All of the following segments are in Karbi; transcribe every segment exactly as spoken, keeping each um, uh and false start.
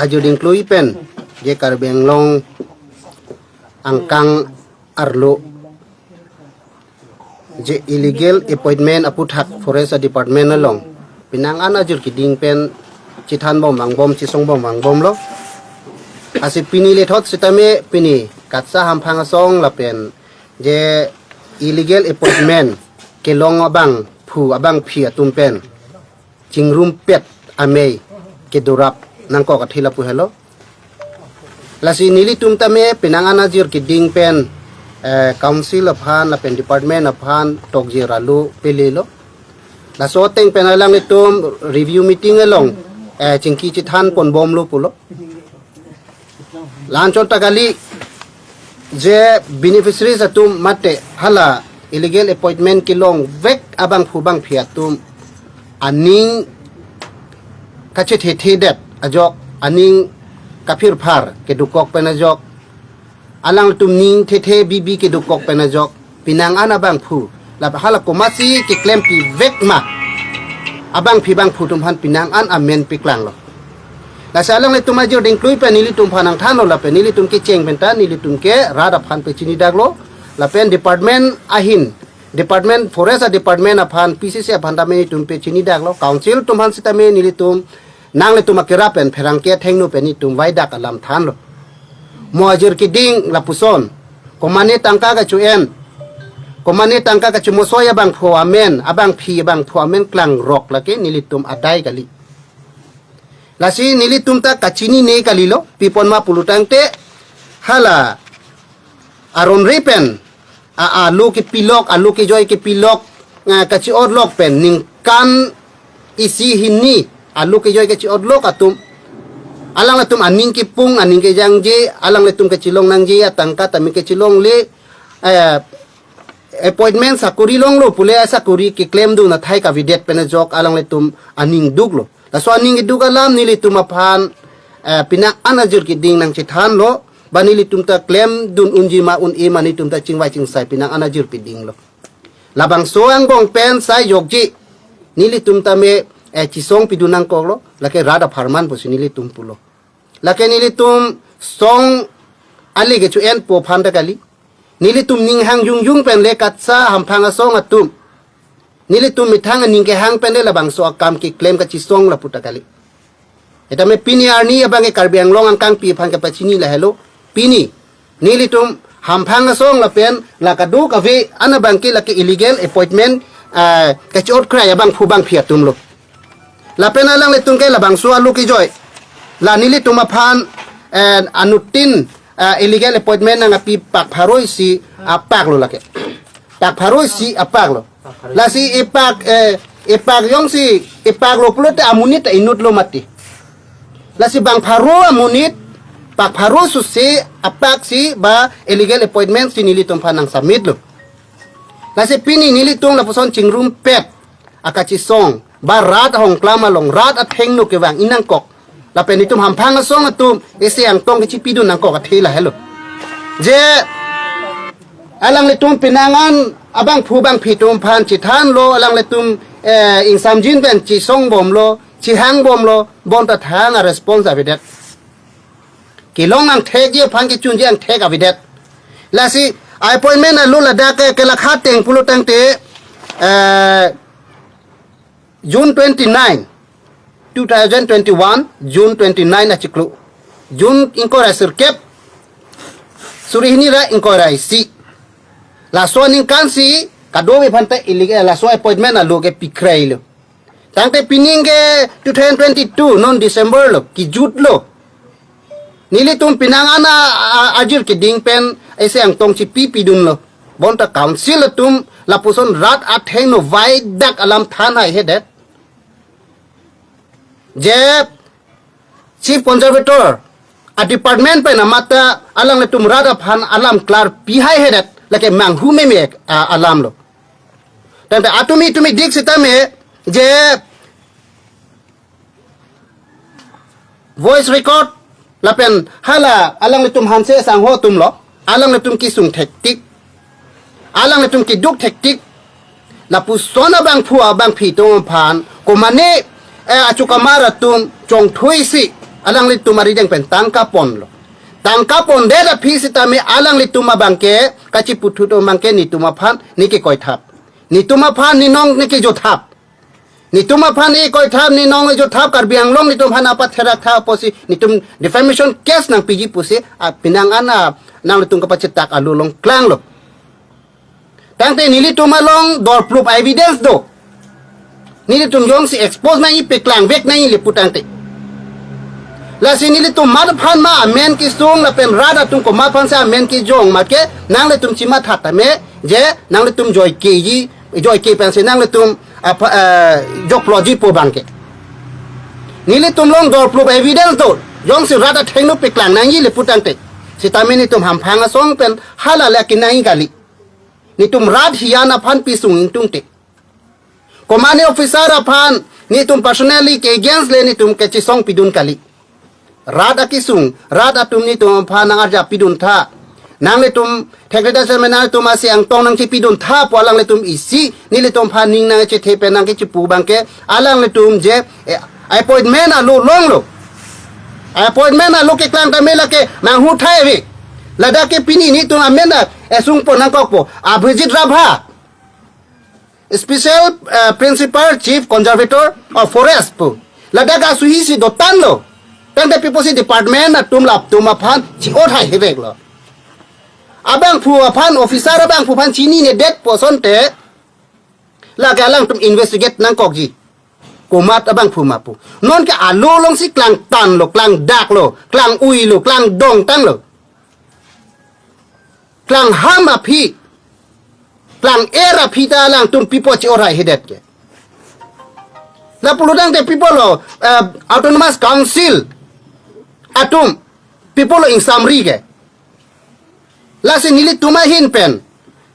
Ajuding klui pen je Karbi Anglong angkang arlo je illegal appointment aputhak Forest Department along penang an ajir keding pen chethan bom vangbom, chesong bom vangbomlo. Lasi pini lethot sitame pini KATSA hamphang asong lapen je illegal appointment kelong abangphu abangphi atum pen chingrumpet amei kedorap nangkok athe lapu helo. Lasi nelitum tame penang an ajir keding pen, eh, council aphan lapen department aphan tokjir alo pelelo. Laso ateng pen alanglitum review meeting along, eh, chingki chethan ponbomlo pulo. La-anchot ta kali, je beneficiaries atum mate hala illegal appointment kelongvek abangphu abangphi atum aning kachethethe det ajok, aning kaphirphar kedokok pen ajok, alangtum ning thethe bibi kedokok pen ajok, penang an abangphu la hala komatsi keklempivek ma abangphi abangphu atum aphan penang an amen peklanglo. Lasi alanglitum ajuding klui pen nelitum aphan nangthanlo lapen nelitum kecheng pen ta nelitum ke rat aphan pechinidaklo lapen department ahin, department, Forest Department aphan, P C C aphan tame nelitum pechinidaklo, council atum aphan sitame nelitum nanglitum akerap pen pherangke athengno pen nelitum vaidak alam thanlo. Mo ajir keding lapuson, komane tangka kacho-en, komane tangka kachomosoi abangphu amen, abangphi abangphu amen klangrok lake nelitum adai kali. Lasi nelitum ta kachinine kalilo, pi apot ma pulo tangte hala aron re pen a, alo kepilok, alo kejoi kepilok, eh, kachi-otlok pen ningkan isi hini alo kejoi kachi-otlok atum, alanglitum aning kepung, aning kejangje, alanglitum kachelong nangji atangka tame kachelongle, eh, appointment sakori longlo pule asakori keklemdun athai kavedet pen ajok alanglitum aning duklo. Laso aning keduk alam nelitum aphan, eh, penang an ajir keding nangchethanlo, ba nelitum ta klemdun unji ma un-e ma nelitum ta chingvai chingsai penang an ajir pedinglo. Labangso angbong pen sai jokji nelitum tame, eh, chesong pidun nangkoklo, lake rat apharman pusi nelitum pulo. Lake nelitum song ale kecho-enpo aphan ta kali. Nelitum ning hang jungjung pen le KATSA hamphang asong atum, nelitum methang aning kehang pen le labangso akam keklem kachesong lapu ta kali. Etame pini arni abang ke Karbi Anglong angkangpi aphan kepachini lahelo. Pini nelitum hamphang asong lapen la kadokave an abang ke lake illegal appointment, ah, kachi-ot krai abangphu abangphi atumlo. Lapen alanglitum ke labangso alo kejoi, la nelitum aphan, eh, anuttin, eh, illegal appointment nangkepi pak pharo isi apak lo lake. Pak pharo isi apak lo. Lasi epak, eh, epak jongsi epak lo pulote amonit ta inutlo mati. Lasi bang pharo amonit, pak pharo suse apak si ba illegal appointment si nelitum aphan nangsubmit lo. Lasi pini nelitum lapuson chingrumpet akachesong ba rat ahongklam along rat athengno kevang-i nangkok. Lapen nelitum hamphang asong atum ese angtong kechipidun nangkok athe lahelo. Je alanglitum penang an abangphu abangphi atum aphan chethanlo, alanglitum, eh, ingsamjin pen chesong bomlo, chehang bomlo, bonta thang a-response avedet. Kelong angthekji aphan kechunji angthek avedet. Lasi appointment alo ladak ke kelakha ateng pulo tangte, eh, June twenty-nine, two thousand twenty-one, June twenty-nine achiklo. June ingkoi ra sirkep, suri hini ra ingkoi ra isi. Laso aningkan si kadokave aphan ta illegal, laso appointment alo ke pikrai lo. Tangte pining ke two thousand twenty-two non December lo, kejut lo. Nelitum penang an a, a, ajir keding pen ese angtong chipi pidunlo. Bonta council atum lapuson rat athengno vaidak alam than haihedet. Je Chief Conservator a-department pen amat ta alanglitum rat aphan alam klarpi haihedet, lake manghu meme, a, alam lo. Tangte atumi tumi dik sitame je voice record lapen hala alanglitum Hanse Sangho atumlo, alanglitum kesung thektik, alanglitum keduk thektik. Lapuson abangphu abangphi atum aphan komane, eh, achukamar atum chongthui si Alanglitum arideng pen tangka ponlo. Tangka pondet aphi sitame alanglitum abangke kachiputhot abangke netum aphan ne kekoithap. Netum aphan ne nong ne kejothap. Netum aphan ne koithap, ne nong ne jothap, Karbi Anglong netum aphan apatherak tha pusi netum defamation case nangpiji pusi, a, penang an a, nanglitum kapachetak alulong klanglo. Tangte nelitum along dor proof evidence do. Nelitum jongsi expose nangji, peklangvek nangji le pu tangte. Lasi nelitum mat aphan ma amen kesung lapen rat atum komat aphan si amen kejong ma ke nanglitum chimatha tame je nanglitum joike ji, joike pensi nanglitum apa, eh, joklo ji pu abangke. Nelitum along dor proof evidence do. Jongsi rat athengno peklang nangji le pu tangte. Sitame netum Hamphang asong pen hala le akin nangji kali. Netum rat hiyan aphan pisung ingtungte. Komane officer aphan netum personally ke against le netum kachesong pidun kali. Rat akesung, rat atum netum aphan nang-arjap pidun tha. Nanglitum thekreda chairman atum asi angtong nangchepidun tha pu alanglitum isi nelitum aphan ning nangchethe pen nangkechepu abangke alanglitum je, eh, appointment alo longlo. Appointment alo keklang tame lake manghu thai ave. Ladak ke pini netum amen dak esung pon nangkokpo. Abhijit Rabha, Special, eh, Principal Chief Conservator of Forest pu. Ladak asuhi si dotanlo. Tangte pi pusi department atum latum aphan chi-ot haiheveklo. Abangphu aphan, officer abangphu aphan chininedet pu asonte lake alangtum investigate nangkokji. Komat abangphu ma pu. Nonke alo alongsi klangtanlo, klangdaklo, klang-uilo, klangdongtanglo. Klangham aphi, klang-er aphi ta alangtum pi pu chi-ot haihedet ke. Lapulo tangte pi pulo, eh, Autonomous Council atum pi pulo ingsamri ke. Lasi nelitum ahin pen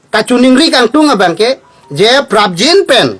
kachiningri kangtung abangke je prapjin pen,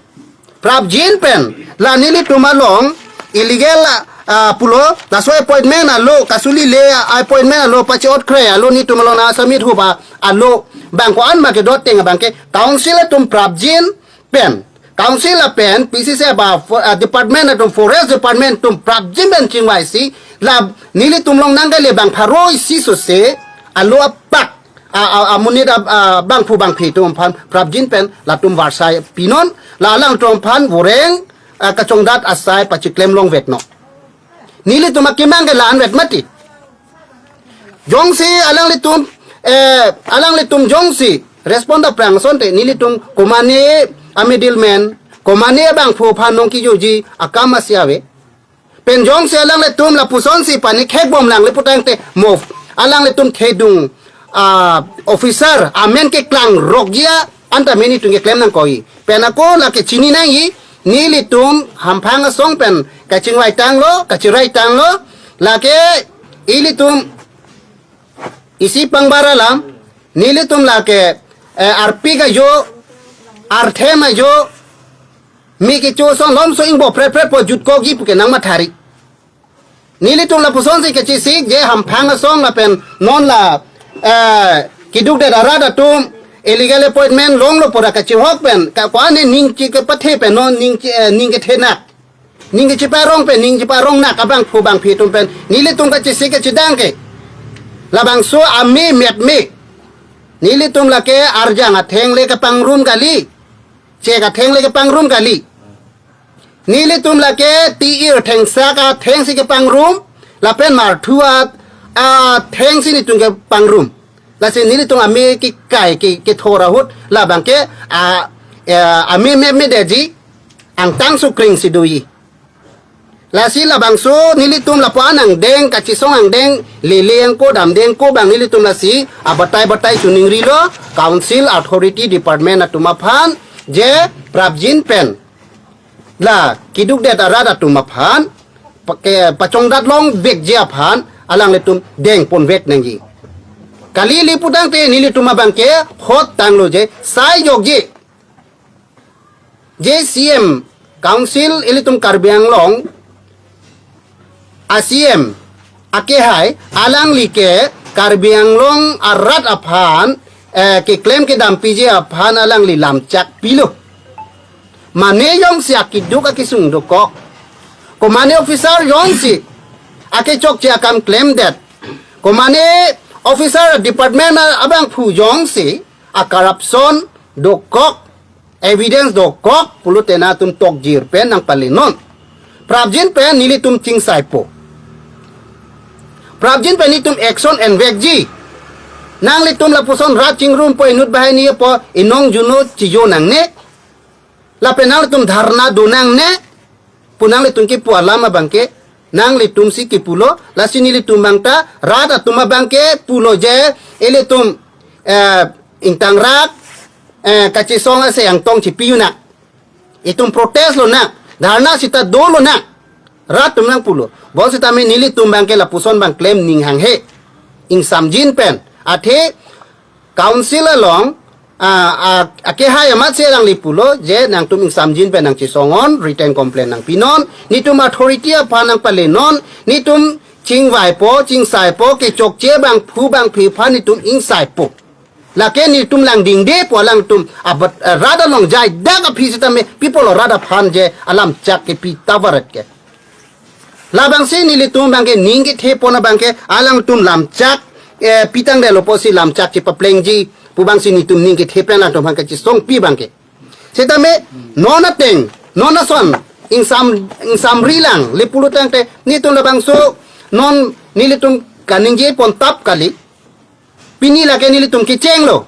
prapjin pen la nelitum along illegal, ah, pulo, laso appointment alo, kasuli le appointment alo pachi-ot kre alo netum along nang-submit hup alo abang ko-an ma kedo ateng abangke council atum prapjin pen, council lapen P C C ba fo-, ah, department atum, forest department atum prapjin pen chingvaisi la nelitum along nangkele bang pharo isi sose alo apak a, a, amonit a, abangphu bangphi atum aphan prapjin pen latum varsai pinon, la alangtum aphan voreng, a, kachongdat asai pachiklem longveknon. Nelitum akemang ke la-anvet mati. Jongsi alanglitum, eh, alanglitum jongsi respond aphrang asonte nelitum komane a middleman, komane abangphu aphan nangkejoji akam asi ave. Pen jongsi alanglitum lapusonsi panikhekbom lang le pu tangte mo alanglitum thedung, ah, officer amen keklang rokjia anta meni tung keklem nangkoi. Pen ako lake chini nangji, nelitum Hamphang asong pen kachingvaitanglo, kachiraitanglo, lake ilitum isi pangbar alam, nelitum lake, eh, arpik ajo, arthem ajo, mi kecho asong lomso ingbo pret pret po jutkokji puke nangmathari. Nelitum lapusonsi kachesik je Hamphang asong lapen non la, eh, keduk det arat atum illegal appointment longlo pura kachihok pen ka ko-an ne ning chekepathe pen non ning che-, eh, ning kethenak. Ning kecheparong pen, ning cheparong nak abangphu bangphi atum pen nelitum kachesik kachedang ke. Labangso ame met me. Nelitum lake arjang atheng le kepangrum kali. Chek atheng le kepangrum kali. Nelitum lake ti-ir thengsak athengsi kepangrum, lapen marthu a, athengsi netum kepangrum. Lasi nelitum ame kekai ke, kethor ahut labangke a, eh, ame me me deji angtang sukring si doji. Lasi labangso nelitum lapu-an angdeng, kachesong angdeng, lele angko damdeng ko bang nelitum lasi abatai batai chuningrilo, council authority department atum aphan je prapjin pen la keduk det arat atum aphan pa-, ke, pachongdat longvekji aphan alanglitum dengponvek nangji. Kali le pu tangte nelitum abangke hot tanglo je sai jokji. Je C M, Council ilitum Karbi Anglong a C M akehai alangli ke Karbi Anglong arat aphan, eh, keklem kedampiji aphan alangli lamchak pilo. Mane jongsi akeduk akesung dokok, komane officer jongsi Akechokche akam klemdet. Komane officer department abangphu jongsi a-corruption dokok, evidence dokok pulote nangtum tokjir pen nangpalenon. Prapjin pen nelitum chingsaipo. Prapjin pen nelitum action envekji. Nanglitum lapuson rat chingrumpo, inut banghini po, inong juno chijo nangne. Lapen nanglitum dharna do nangne. Pu nanglitum kipu alam abangke nanglitumsi kipulo, lasi nelitum bangta rat atum abangke pulo je, ilitum, eh, ingtangrak, eh, kachesong ase angtong chipi-un nang. Itum protest lonang, dharna sita dolonang. Rat atum nangpulo. Bonsitame nelitum bangke lapuson bang klem ning hanghe. Ingsamjin pen. Athe council along, ah, ah, akehai amatsi alangli pulo je nangtum ingsamjin pen nangchesong-on, written complaint nangpinon, nelitum authority aphan nangpalenon, nelitum chingvaipo, chingsaipo, kechokche bangphu bangphi aphan nelitum ingsaipo. Lake nelitum langdingdepo, alangtum abat, eh, rat along jaidak aphi sitame pi apotlo rat aphan je alamchak kepi ta varet ke. Labangsi nelitum bangke ning kethepon abangke alangtum lamchak, eh, pitangdetlo pusi lamchak chepaplengji pu bangsi nelitum ning kethe pen alangtum aphan kachesongpi bangke. Sitame non ateng, non ason, ingsam, ingsamri lang, le pulo tangte, nelitum labangso, non nelitum kaningjepon tap kali, pini lake nelitum kechenglo.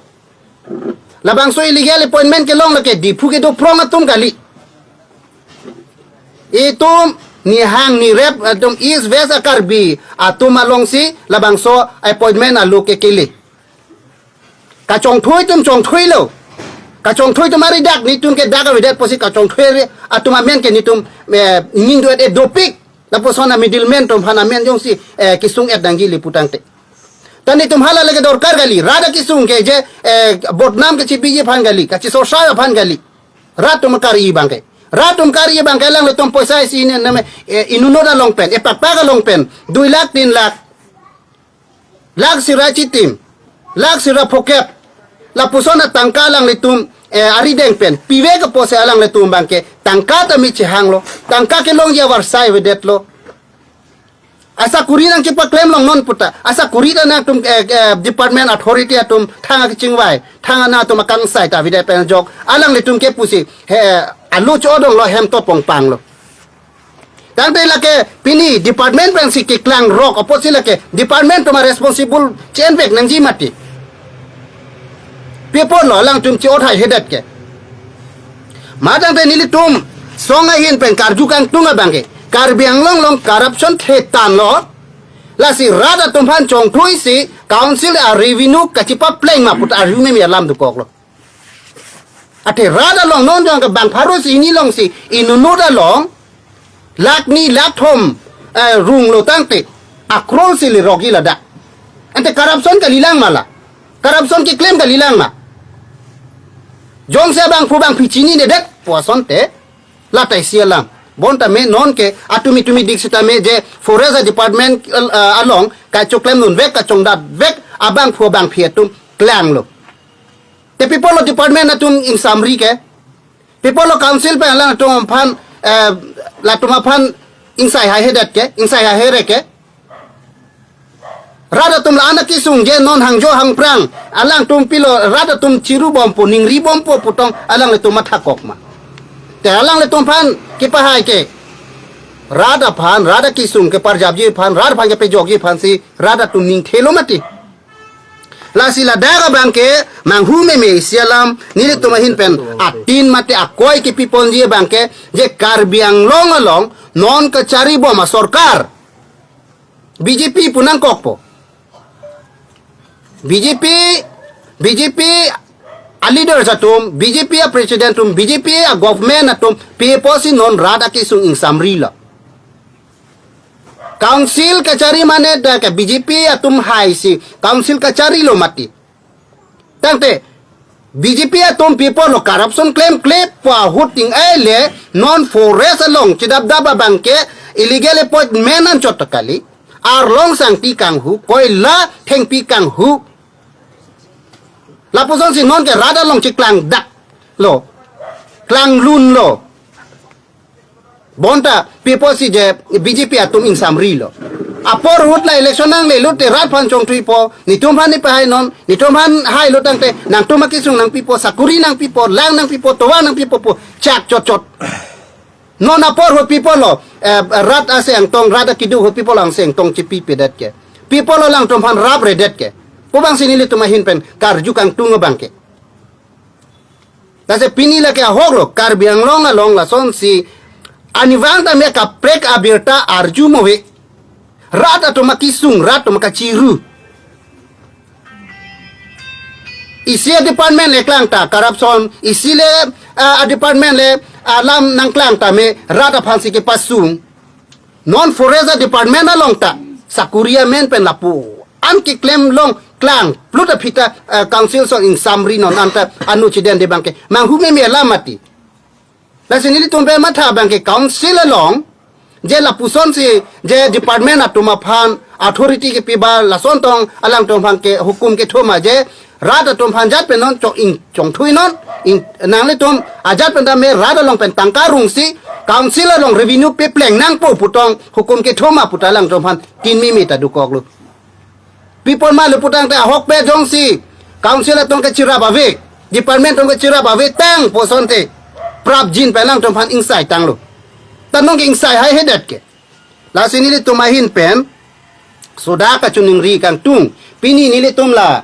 Labangso illegal appointment kelong lake Diphu kedo phrong atum kali. Itum nihang nirep atum East West a-Karbi atum alongsi labangso appointment alo ke kele. Kachongthui atum chongthuilo. Kachongthui atum ari dak nelitum ke dak avedet pusi kachongthui atum amen ke nelitum, eh, ning do-et dopik. Lapuson a-middleman atum aphan amen jongsi, eh, kesung-et nangji le pu tangte. Ta nelitum hala lake dorkar kali, rat akesung ke je, eh, bodnam kachebiji aphan kali, kachesorsai aphan kali. Rat atum kari bangke. Rat atum kari bangke alanglitum poisa isi ne name, eh, inut along pen, epakpak along pen, dui lakh, tin lakh, lakh sira chitim, lakh sira phokep. Lapuson atangka alanglitum, eh, arideng pen pivek apotsi alanglitum bangke tangka tame chehanglo, tangka kelongji avarsai avedetlo. Asakuri nangchepaklem long non puta. Asakuri ta nangtum, eh, eh, department authority atum thang akechingvai, thang nangtum akangsai ta avedet pen ajok alanglitum ke pusi he, alu chodonglo, hem to pongpanglo. Tangte lake pini department pensi keklang rok apotsi lake department atum a-responsible chenvek nangji mati. Pi apotlo alangtum che-othai hedet ke. Ma tangte nelitum song ahin pen karju kangtung abangke Karbi Anglong along corruption thetan lo. Lasi rat atum aphan chongthuisi council a-revenue kachepapleng ma put arju meme alam dokoklo. Athe rat along non jong ke bang pharo si hini alongsi inut along lakh ni lakh thom, eh, runglo tangte a-crore si le rokji ladak. Ante corruption kalilang ma la? Corruption keklem kalilang ma? Jongsi abangphu bangphi chininedet pu asonte, la ta isi alam. Bonta me non ke atumi tumi dik sitame je forest department, eh, along kachoklem dunvek, kachongdatvek abangphu bangphi atum klanglo. Te pi apotlo department atum ingsamri ke? Pi apotlo council pen alangtum aphan, eh, latum aphan ingsai haihedet ke, ingsai haihere ke? Rat atum la-an akesung je non hangjo hangphrang alangtum pilo, rat atum chirubompo, ningribompo pu tong alanglitum mathakok ma? Te alanglitum aphan kepahai ke rat aphan, rat akesung keparjapji aphan, rat aphan kepejokji aphansi rat atum ning thelo mati. Lasi ladak abangke manghu meme isi alam, nelitum ahin pen atin mate akoi kepiponji abangke je Karbi Anglong along non kacharibom asorkar B J P pu nangkokpo. B J P, B J P a-leaders atum, B J P a-president atum, B J P a-government atum pi apotsi non rat akesung ingsamrilo? Council kachari mane dak ke B J P atum haisi council kacharilo mati. Tangte B J P atum pi apotlo corruption klemkle pu ahut ting-ai le non forest along chedapdap abangke illegal appointment anchot kali, arlong sangpi kanghu, koila thengpi kanghu. Lapusonsi non ke rat along cheklangdaklo, klanglunlo. Bonta pi apotsi je B J P atum ingsamrilo? Apor ahut la election nangle lote rat aphan chongthuipo, netum aphan nepahai non, netum aphan hailo tangte nangtum akisung nangpipo, sakuri nangpipo, lang nangpipo, tovar nangpipo pu chak chotchot. Non apor ahut pi apotlo, eh, rat aseng tong, rat akeduk ahut pi apotlo aseng tong chepipedet ke. Pi apotlo alangtum aphan rapredet ke. Pu abangsi nelitum ahin pen karju kangtung abangke. Lasi pini lake ahoklo, Karbi Anglong along lasonsi arnivang tame kaprek abirta arju mo ave. Rat atum akisung, rat atum akachiru. Isi a-department le klang ta corruption, isi le, ah, a-department le alam nangklang tame rat aphansi kepasung. Non forest a-department along ta sakuri amen pen lapu an keklem long klang plut aphi ta, eh, council ason ingsamri non anta anu chidende abangke manghu meme alam mati. Lasi nelitum pen matha abangke council along je lapusonsi je department atum aphan authority kepi ba lason tong alangtum aphan ke hukum kethoma je rat atum aphan jat pen non chong ing chongthui non ing nanglitum ajat pen tame rat along pen tangka rungsi council along revenue pepleng nangpo pu tong hukum kethoma pu ta alangtum aphan tin mimi ta dokoklo. Pi apot ma le pu tangte ahokpet jongsi council atum kachirap ave, department atum kachirap ave tang pu asonte prapjin pen alangtum aphan ingsai tanglo. Ta non ke ingsai haihedet ke. Lasi nelitum ahin pen sodak kachiningri kangtung. Pini nelitum la,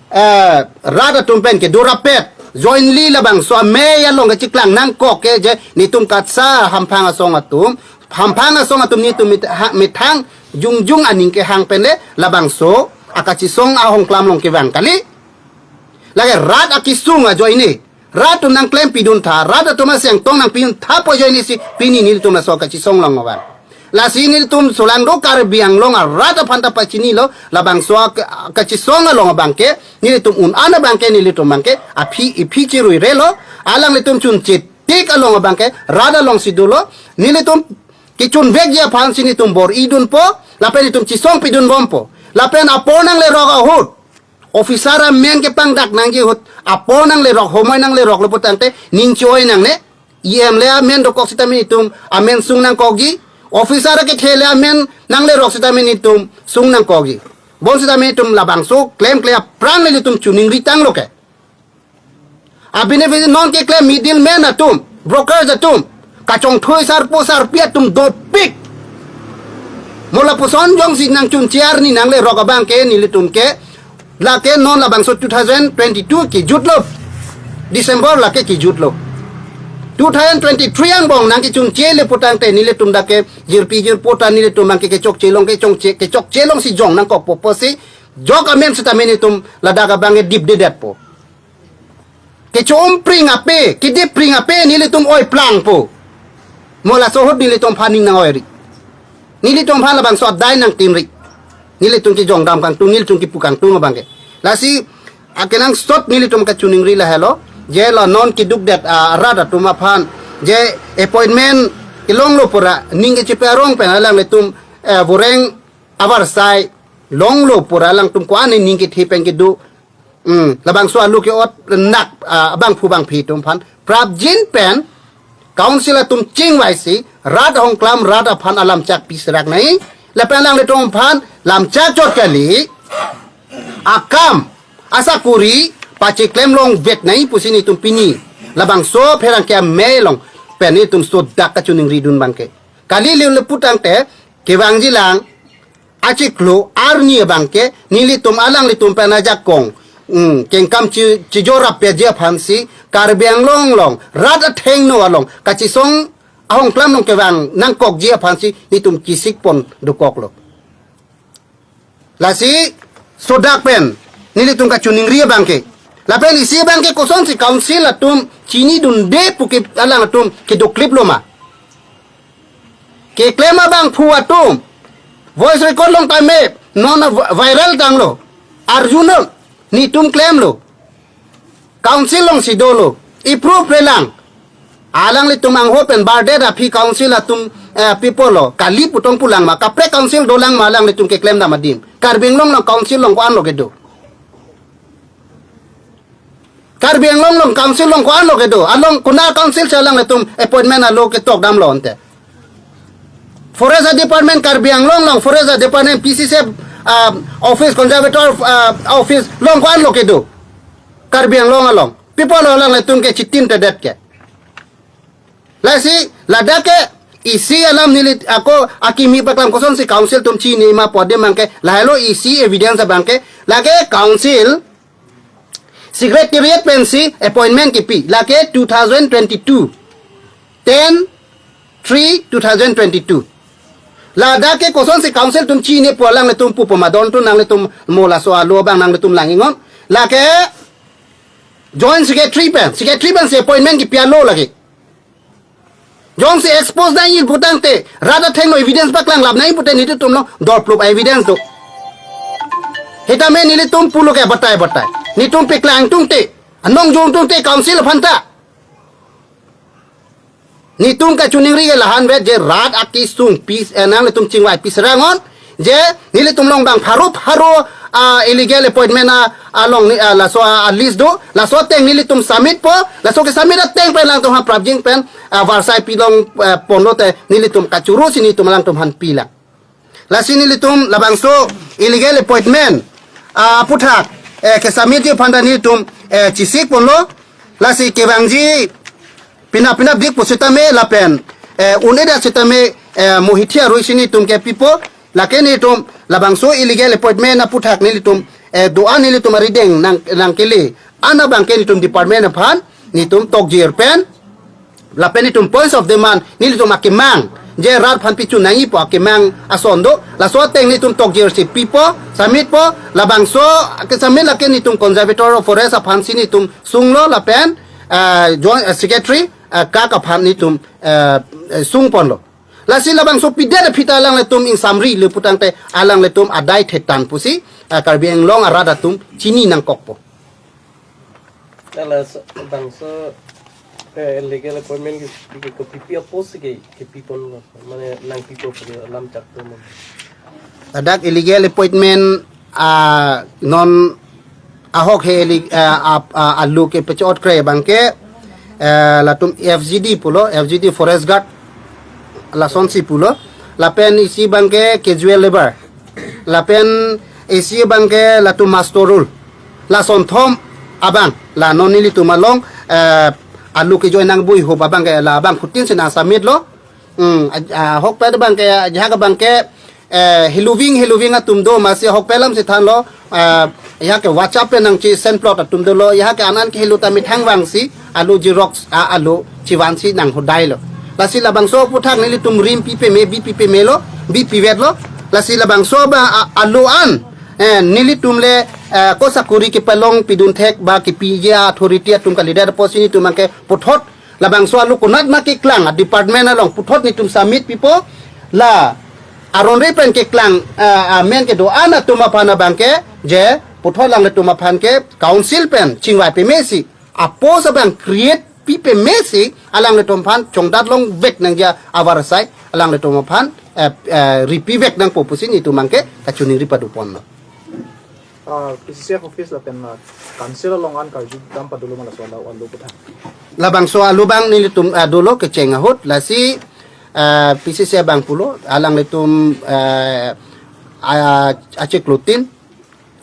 eh, rat atum pen kedo rapet jointly labangso amei along kachiklang nangkok ke je netum KATSA hamphang asong atum, hamphang asong atum netum mit- ha- methang jongjong aning kehang pen le labangso akachisong ahongklam along kevang kali. Lake rat akisung ajoine rat atum nangklem pidun tha, rat atum aseng tong nangpidun tha pu ajoine si pini nelitum laso kachisong along vang. Lasi nelitum solangdo Karbi Anglong arat aphan ta pachinilo labangso ak- kachisong along abangke nelitum un-an abangke nelitum abangke aphi iphi chiruirelo, alanglitum chunche tik along abangke rat alongsi dolo, nelitum kechunvekji aphansi netum bor-idunpo, lapen netum chisong pidunbompo. Lapen apor nanglerok ahut officer amen kepangdak nangji ahut apor nanglerok, homoi nangleroklo pu tangte ning chi-oi nangne. EM le amen dokok sitame netum amen sung nangkokji, officer akethe le amen nanglerok sitame netum sung nangkokji. Bonsitame netum labangso klemkle aphrang le netum chiningri tanglo ke. Abine bine non keklem middleman atum, brokers atum, kachongthui sarpo sarpi atum dopik. Mo lapuson jongsi nangchunche arni nanglerok abangke nelitum ke, lake non labangso two thousand twenty-two kejutlo, December lake kejutlo. Two thousand twenty-three angbong nangkechunchele pu tangte nelitum dak ke jirpi jirpo ta nelitum abangke kechokche along kechongche kechokche alongsi jong nangkokpo pusi jok amen sitame netum ladak abangke dipdedetpo. Kechompring ape, kedipring ape nelitum oiplangpo. Mo laso ahut nelitum aphan ning nang-oiri. Nelitum aphan labangso adai nangtimri. Nelitum kejongdam kangtung, nelitum kepu kangtung abangke. Lasi akenangsot nelitum kachiningri lahelo. Je la non kedukdet, ah, rat atum aphan je appointment kelonglo pura ning kecheparong pen alanglitum, eh, voreng avarsai longlo pura alangtum ko-an ning kethe pen kedo. Hmm, labangso alu ke-ot nak, ah, bangphu bangphi atum aphan prapjin pen council atum chingvaisi rat ahongklam rat aphan alamchak piserak nai. Lapen alanglitum aphan lamchak chot kali, akam asakuri pachiklem longvek nai pusi netum pini labangso pherangke amei along pen netum sodak kachiningridun abangke. Kali le le pu tangte kevangji lang achiklo arni abangke nelitum alanglitum pen ajakong, mm, kengkam chi- chijorap peji aphansi Karbi Anglong along rat athengno along kachisong ahongklam along kevang nangkokji aphansi netum kisik pon dokoklo. Lasi sodak pen nelitum kachiningri abangke. Lapen isi abangke kosonsi council atum chinidunde pu ke alangtum kedokliplo ma. Keklem abangphu atum voice record long tame non vi- viral tanglo. Arjunon, netum klemlo. Council alongsi dolo. Approve le lang. Alanglitum angho pen bardet aphi council atum, eh, pi apotlo. Kali pu tong pulang ma. Kaprek council dolang ma alanglitum keklem dam adim. Karbi Anglong along council along ko-anlo kedo. Karbi Anglong along council along ko-anlo kedo. Along konat council si alanglitum appointment alo ketok damlo ante. Forest Department Karbi Anglong along, Forest Department P C C F, ah, office, conservator, ah, office along ko-an lo kedo? Karbi Anglong along. Pi apot lo alanglitum ke chitintedet ke? Lasi ladak ke isi alam neli ako akimi paklang, kosonsi council atum chinine ma pu adim abangke, lahelo isi evidence abangke, lake council secretariat pensi appointment kipi, lake two thousand twenty-two, ten three two thousand twenty-two. Ladak ke kosonsi council atum chinine pu alanglitum pupo ma, don tu nanglitum mo laso alo abang nanglitum lang-iknon. Lake joint secretary pen, secretary pensi appointment kipi alo lake. Jongsi expose nangji putangte, rat athengno evidence paklang lap nangji pute nelitum along dorplup evidence do. Sitame nelitum pulo ke batai batai. Nelitum paklang tungte, anong jong tungte council aphan ta. Nelitum kachiningri ke lahenvet je rat akesung pi, eh, nanglitum chingvai pi serang non. Je nelitum along abang pharo pharo, ah, illegal appointment, ah, along ni, ah, laso, ah, list do, laso ateng nelitum submit po, laso kesubmit ateng pen alangtum aphan prapjin pen, ah, varsai pilong, ah, ponlo te nelitum kachoro si nelitum alangtum aphan pilang. Lasi nelitum labangso illegal appointment, ah, aphuthak, eh, kesubmit ji aphan ta nelitum, eh, chesik ponlo. Lasi kevangji penap penap dik pusitame lapen, eh, un-edet sitame, eh, mohithi arui si nelitum ke pipo, lake nelitum labangso illegal appointment aphuthak nelitum, eh, do-an nelitum arideng nang, nangkele an abangke nelitum department aphan nelitum tokjir pen, lapen nelitum points of demand nelitum akemang, je rat aphan pichu nangji pu akemang ason do, laso ateng nelitum tokjir si pipo, submit po, labangso kesubmit lake nelitum conservator of forest aphan si nelitum sunglo lapen, ah, joint, ah, secretary, ah, kak aphan nelitum, ah, eh, sung ponlo. Lasi labangso pidet aphi ta alanglitum ingsamri le putangte alanglitum adai thetan pusi, ah, Karbi Anglong arat atum chini nangkokpo. Ala so, bangso, eh, illegal appointment ke, ke, ke P P apos ke, ke pipon, mane nangpipo ke alam chak tu mo. Ladak illegal appointment, ah, non ahok he illegal, ah, ap-, ah, alo kepachot kre abangke, eh, latum F G D pulo, F G D forest guard, lasonsi pulo, lapen isi abangke casual labour, lapen isi abangke latum muster roll, lason thom abang, la non nelitum along, eh, alo kejoin nang bui hop abangke, la abang khutin si nang submit lo. Hmm, a, a, ahokpet abangke, ajahak abangke, eh, heloving, heloving atum do, masi ahokpet alam si thanlo, eh, ajahak ke WhatsApp pen nangchi send plot atum dolo, ajahak ke an an kehelo ta methang vangsi, alo xerox, a, alo chivansi nang hodai lo. Lasi labangso aphuthak nelitum rim pi peme, bi pi peme lo, bi pivet lo. Lasi labangso ba, a, alo an, eh, nelitum le, eh, ko sakori kepalong pidun thek ba kepiji authority atum kalidet apotsi nelitum abangke puthot labangso alo konat ma keklang, a department along puthot nelitum submit pipo, la aron re pen keklang, ah, amen kedo-an atum aphan abangke, je puthot alanglitum aphan ke council pen chingvai peme si, apos abang create pi peme si, alanglitum aphan chongdat longvek nangji avarsai, alanglitum aphan, eh, eh, ripivek nangpo pusi nelitum abangke kachiningri padu ponlo. Ah, P C C F office lapen la council along an karju dam padolo ma laso alo, alo aputhak? Labangso alo abang nelitum, ah, dolo kecheng ahut, lasi, ah, P C C F abang pulo, alanglitum, ah, ah, achiklo tin,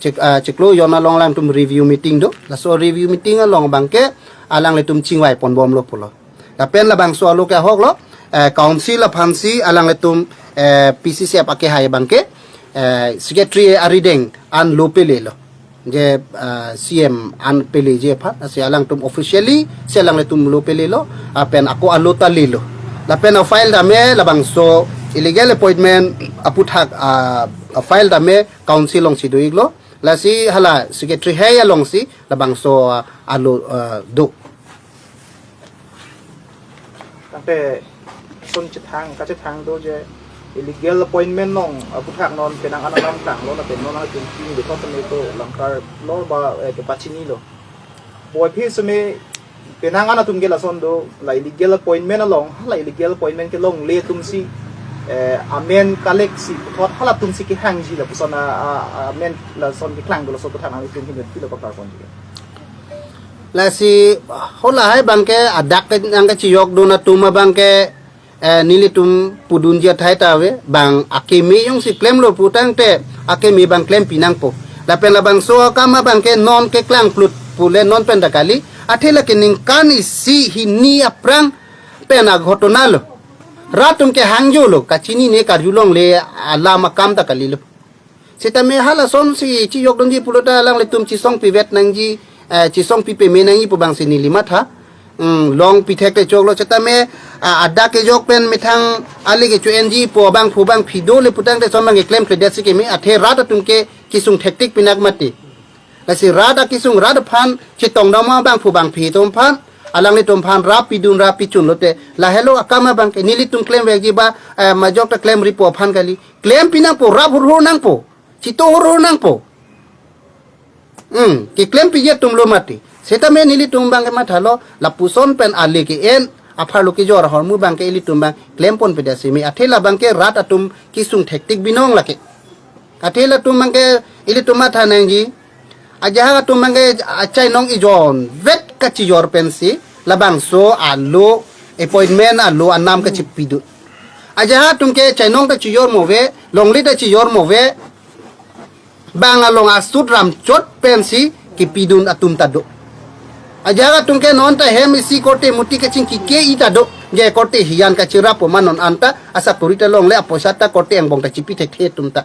chik, ah, chiklo jon along alangtum review meeting do, laso review meeting along abangke alanglitum chingvai ponbomlo pulo. Lapen labangso alo ke ahoklo, eh, council aphansi alanglitum, eh, P C C F akehai abangke, eh, secretary arideng an lo pelelo. Je, eh, C M an peleji aphan, si alangtum officially, si alanglitum lo pelelo, lapen ako alo ta lelo. Lapen a-file tame labangso illegal appointment aputhak, ah, a-file tame council alongsi do-iklo. Lasi hala secretary hai alongsi labangso, ah, alo, ah, do. Tangte ason chethang, kachethang do je illegal appointment along, ah, aputhak non penang an alam klanglo, lapen non atum king de thot me to langkar lo ba, eh, kepachinilo. Boy phi seme penang an atum ke lason do, la illegal appointment along, la illegal appointment kelongle atumsi, eh, amen collect si puthot halatumsi kehangji lapuson a, a, amen lason keklang do, lason aputhak nanglitum hin pilo paklar ponji. Lasi halahai abangke adak ke nangkachiyok dun atum abangke, eh, nelitum pudunji athai ta ave, bang akeme jongsi klemlo putangte akeme bang klem pinangpo. Lapen labangso akam abangke non keklangplut pule non pen ta kali, athe lake ningkan isi hini aphrang pen aghotona lo. Rat atum ke hangjo lo, kachinine karjulongle alam akam ta kalilo. Setame halasonsi chijokdunji pulo ta alanglitum chisong pivet nangji, eh, chisong pipe me nangji pu bangsi neli matha. Hmm, long pithek te choklo setame, ah, adak kejok pen methang ale kecho-enji pu abangphu bangphi dole putangte son bang keklemkledet si keme, athe rat atum ke kisung thektik pinak mati. Lasi rat akisung rat aphan chetongdam abangphu bangphi atum aphan, alanglitum aphan rap pidun rap pichun lote, lahelo akam abangke nelitum klemvekji ba, eh, majok ta klemri pu aphan kali. Klem pinangpo, rap hurhur nangpo. Chito hurhur nangpo. Hmm, keklem piji atum lo mati. Setame nelitum bangke mathalo, lapuson pen ale ke-en, apharlo kejor ahormu bangke ilitum bang klempon pedet si me, athe labangke rat atum kisung thektik binong lake. Athe latum bangke ilitum matha nangji. Ajahak atum bangke achainong ejon vet kachijor pensi labangso alo appointment alo anam kachipidun. Ajahak atum ke chainong ta chijor move, longle ta chijor move, bang along asut ramchot pensi kipidun atum ta do. Ajahak atum ke non ta hem isi korte muti kachingki ke-i ta do. Je korte hijan kachirap po ma non anta asakuri ta longle apoisa ta korte angbong ta chipi thekthe atum ta.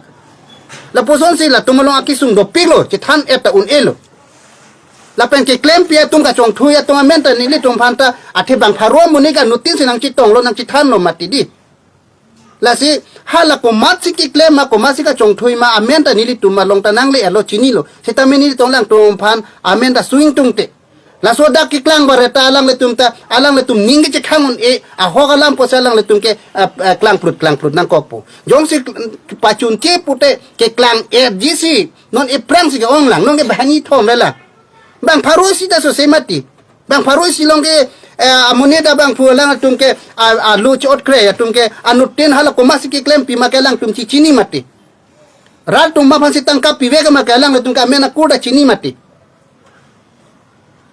Lapusonsi latum along akisung dopiklo, chethan-et ta un-elo. Lapen keklempi atum kachongthui atum amen ta nelitum aphan ta athe bang pharo amonit ke anuttin si nangchetonglo nangchethanlo mati di. Lasi hala komatsi keklem ma komatsi kachongthui ma amen ta nelitum along ta nangle-etlo chinilo. Setame nelitum alangtum aphan amen ta su-ingtungte. Laso dak keklang bareta alanglitum ta, alanglitum ning kechekhang un-e, ahok alam pusi alanglitum ke, ah, ah, klangplut, klangplut nangkokpo. Jongsi pachunche pute keklang-etji si, non aphrangsi ke-ong lang, non ke banghini thom le lang. Bang pharo isi ta sose mati. Bang pharo isi along ke, eh, amonit abangphu alangtum ke, ah, ah, lo chot kre, atum ke, anuttin hala komatsi keklem pima ke alangtum chichini mati. Rat atum aphansi tangka pivek ma ke alangtum ke amen akur ta chini mati.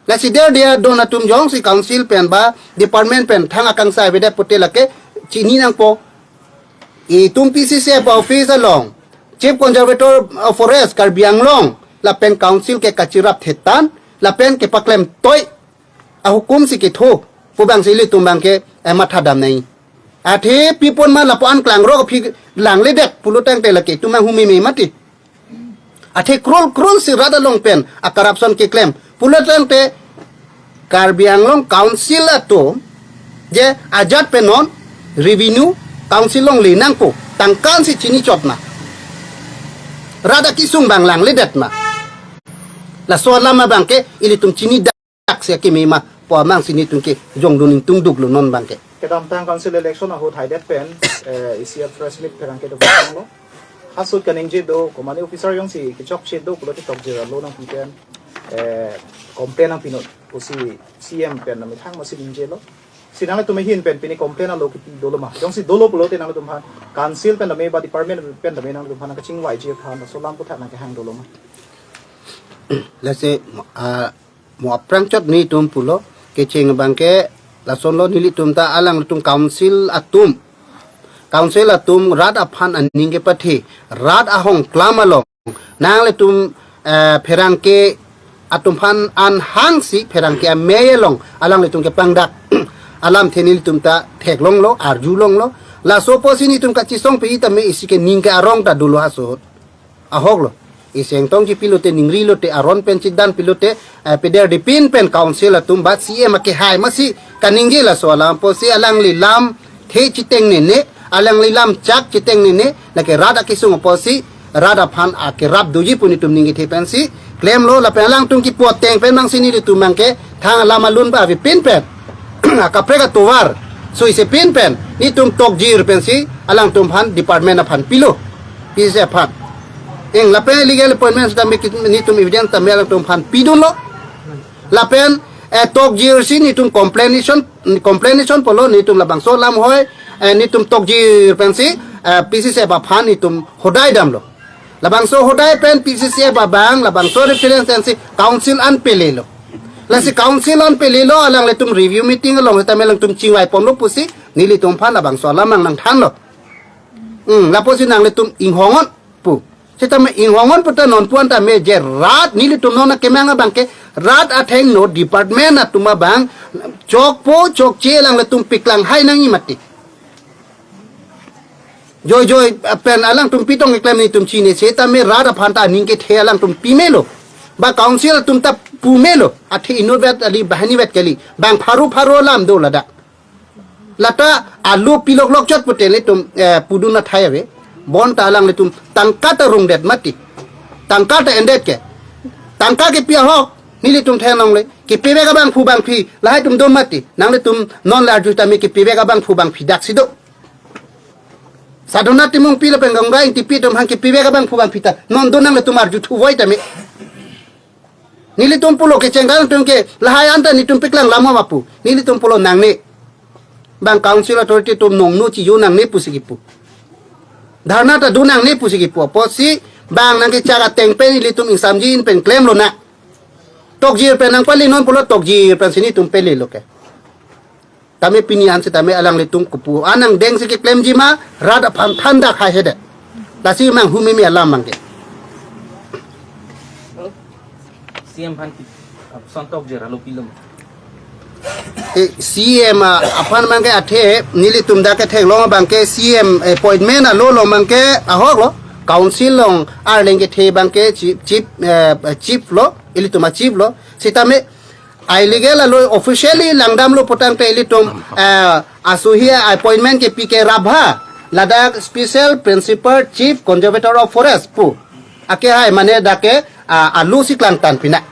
Lasi der dia don atum jongsi council pen ba department pen thang akangsai avedet pute lake chini nangpo. Itum P C C F office along, Chief Conservator of Forest Karbi Anglong, lapen council ke kachirap thetan, lapen kepaklem toi ahukum si ketho, pu bangsi ilitum bangke, eh, mathadam nai. Athe pipon ma lapu-an klangrok aphi langledet pulo tangte lake itum anghu meme mati. Athe krol krol si rat along pen a-corruption keklem. Pulo tangte Karbi Anglong Council atum je ajat pen non revenue council along le nangpo. Tangka ansi chini chot ma. Rat akisung bang langledet ma. Laso alam abangke ilitum chini dak si akeme ma pu amang si nelitum ke jongdun ingtungduklo non bangke. Kedamtang council election ahut haidet pen, eh, isi a-press meet pherangke do lo. Ahut kaningje do, komane officer jongsi kechokche do pulote tokjir alo nangpi pen, eh, complain nangpinon pusi C M pen namethang masi ningjelo. Si nangtum ahin pen pini complain alo kipi dolo ma. Jongsi dolo pulote nangtum aphan council pen tame ba department pen tame nangtum aphan kachingvaiji aphan laso alam aputhak nangkehang dolo ma. Lasi, ah, mo aphrang chot nelitum pulo, kecheng abangke lasonlo nelitum ta alangtum council atum. Council atum rat aphan aning kepathe, rat ahong klam along. Nanglitum, eh, pherangke atum aphan an hangsi pherangke amei along alanglitum kepangdak alamthe nelitum ta theklonglo, arjulonglo. Laso apotsi nelitum kachisong pe-i tame isi ke ning ke arong ta dolo ahut. Ahoklo. Isi ingtong chipilote ningrilote aron pen chidan pilote, eh, peder dipin pen council atum ba C M akehai masi kaningje laso alam apotsi alangli lamthe chitengnene, alangli lamchak chitengnene, lake rat akisung apotsi rat aphan akerap doji pu nelitum ning kethe pensi klemlo lapen alangtum kipu ateng pen bangsi nelitum bangke thang alam alun ba avepin pen akaprek atovar so isi pin pen nelitum tokjir pensi alangtum aphan department aphan pilo, P C C aphan. Eng lapen legal appointment tame ki-, nelitum evidence tame alangtum aphan pidunlo. Lapen, eh, tokjir si nelitum complaination, complaination pulo nelitum labangso alam hoi, eh, nelitum tokjir pensi, eh, P C C aphan nelitum hodai damlo. Labangso hodai pen P C C abang, labangso reference pensi council an pelelo. Lasi council an pelelo, alanglitum review meeting along sitame alangtum chingvai ponlo pusi nelitum aphan labangso alam nang nangthanlo. Hmm, lapusi nanglitum inghongon pu. Sitame inghongon puta non puan tame je rat nelitum non akemang abangke rat athengno department atum abang chokpo chokche alanglitum piklang hai nangji mati. Joijoi pen alangtum pitong keklem nelitum chini, sitame rat aphan ta aning kethe alangtum pimelo. Ba council atum ta pumelo. Athe inutvet kali, banghinivet kali. Bang pharo pharo alam do ladak. Lata alu pilok lokchot pute nelitum, eh, pudun athai ave. Bonta alanglitum tangka ta rungdet mati. Tangka ta endet ke. Tangka kepi ahok nelitum theklongle. Kepivek abangphu bangphi lahai atum do mati. Nanglitum non le arju tame kepivek abangphu bangphi daksi do. Sadhana Timungpi lapen Ganga Engtipi atum aphan kepivek abangphu bangphi ta non do, nanglitum arju thuvoi tame. Nelitum pulo kecheng alanglitum ke lahai anta nelitum piklang lam ma pu. Nelitum pulo nangne. Bang council authority atum nongno chijo nangne pusi kipu. Dharna ta do nangne pusi kipu. Apotsi bang nangkechak ateng pen nelitum ingsamjin pen klemlonang. Tokjir pen nangpali non pulo, tokjir pensi nelitum pelelo ke. Tame pini an sitame alanglitum kopu an angdengsi keklemji ma, rat aphan thandak haihedet. Lasi manghu meme alam abangke. C M aphan ki, son tokjir alo pilo ma? E, C M a, aphan abangke athe nelitum dak ketheklong abangke C M appointment alo along abangke ahoklo. Council along arleng kethe abangke chief, chief, eh, chief lo, ilitum a chief lo. Sitame illegal alo officially langdamlo putangte ilitum, eh, asuhi appointment kepi ke Rabha, ladak Special Principal Chief Conservator of Forest pu. Ake hai mane dak ke, ah, alu si klangtan pina.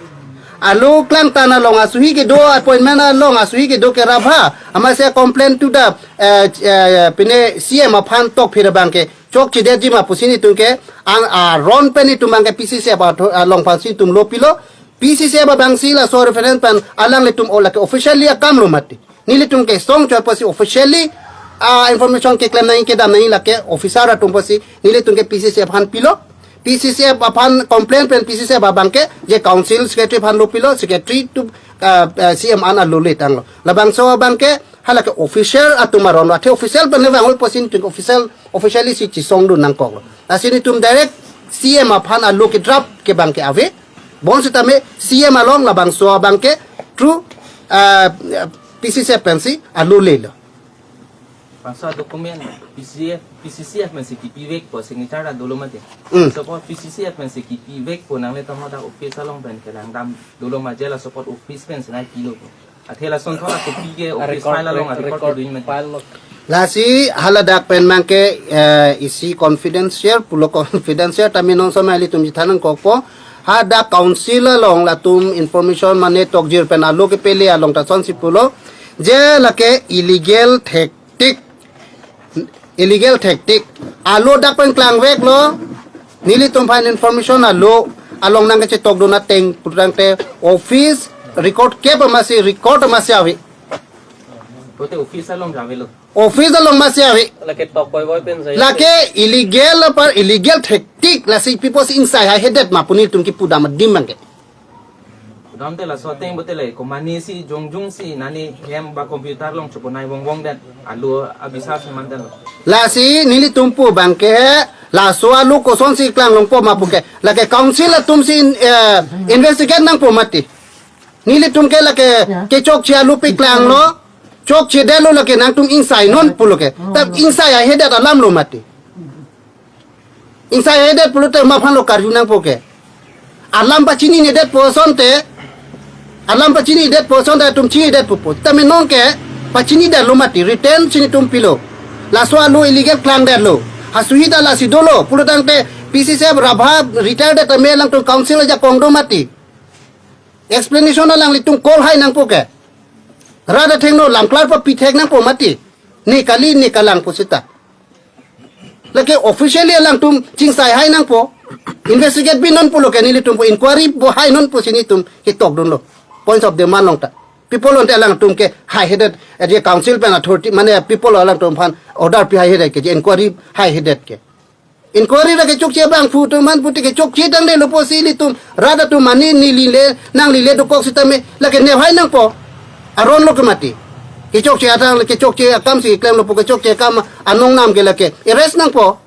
Alu klangtan along asuhi kedo, appointment along asuhi kedo ke Rabha. Amatsi complain to the, eh, eh, pine C M aphan tokphir abangke chokchedetji ma pusi nelitum ke ang, ah, ron pen nelitum abangke P C C F ato, ah, along aphansi nelitum lo pilo. P C C F abangsi laso reference pen alanglitum o lake officially akamlo mati. Nelitum ke song choi pusi officially, ah, information keklem nangji kedam nangji lake officer atum pusi nelitum ke P C C F aphan pilo. P C C F aphan complain pen P C C F abangke je council secretary aphan lo pilo, secretary to, ah, ah, C M an alo le tanglo. Labangso abangke halake official atum aron lo. Athe official pen le vanglo pusi nelitum official, officially si chisongdun nangkoklo. Lasi nelitum direct C M aphan alo ke draft ke abangke ave. Bonsitame C M along labangso abangke through, ah, P C C F pensi alo lelo. Bangso document P C C F, P C C F pensi kipivekpo, signature ta dolo mati. Hmm. Suppose P C C F pensi kipivekpo, nanglitum hadak office along pen kelangdam dolo ma, je la suppose office pensi nangpilo. Athe lason thora kopi ke office file along, record, record file along. Lasi haladak pen abangke, eh, isi confidential, pulo confidential tame non somai ilitum chethan nangkokpo. Hadak council along latum information mane tokjir pen alo kepele along ta sonsi pulo. Je lake illegal tactic. Illegal tactic. Alo dak pen klangveklo. Nelitum aphan information alo along nangkechetokdun ateng putangte office record kepu amatsi, record amatsi ave. Pute office along avelo. Office along amatsi ave. Lake tok boy boy pen jai. Lake illegal apar, illegal tactic, lasi people si ingsai haihedet ma pu nelitum kipudam adim abangke. Dam te laso ateng pute le, komane si jongjung si nani hem ba computer along choponai vongvong det alu abisa semanten lo. Lasi nelitum pu abangke, laso alu kosonsi klanglongpo ma puke, lake council atum si in-, eh, investigate nangpo mati. Nelitum ke lake, ya, kechokche alu piklanglo, chokchedetlo lake nangtum ingsai non pulo ke. Ta ingsai haihedet alam lo mati. Ingsai haihedet pulote ma aphan lo karju nangpo ke. Alam pachinidetpo asonte, alam pachinidetpo asonte atum chinidetpo pu. Tame non ke pachinidetlo mati, written si nelitum pilo. Laso alu illegal klangdetlo. Asuhi ta lasi dolo. Pulotangte P C C F Rabha retired tame alangtum council ajakong do mati. Explanation alanglitum call hai nangpo ke. Rat athengno lamklar papi thek nangpo mati. Ne kali ne kalang pu seta. Lake officially alangtum chingsai hai nangpo. Investigate bi non pulo ke nelitum pu, inquiry bo hai non pusi nelitum ketokdunlo. Points of demand along ta. People ante alangtum ke haihedet, eh, je council pen authority, mane people alangtum aphan order pi haihedet ke, je inquiry haihedet ke. Inquiry ra kechokche abang phu atum aphan pulote kechokche tangte lo pusi ilitum rat atum mane neli le nangli le dokok sitame lake nephai nangpo. Aron lo ke mati. Kechokche atang le kechokche akam si klem lo pu kechokche akam anong nam ke lake arrest nangpo.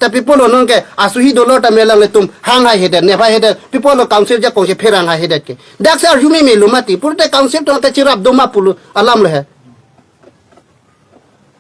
Ta pi apotlo nonke asuhi dolo tame alanglitum hang haihedet, nephai hedet, pi apotlo council ajakong si pherang haihedet ke. Dak si arju meme lo mati. Pulote council atum ke chirap do ma pulo alam lo he.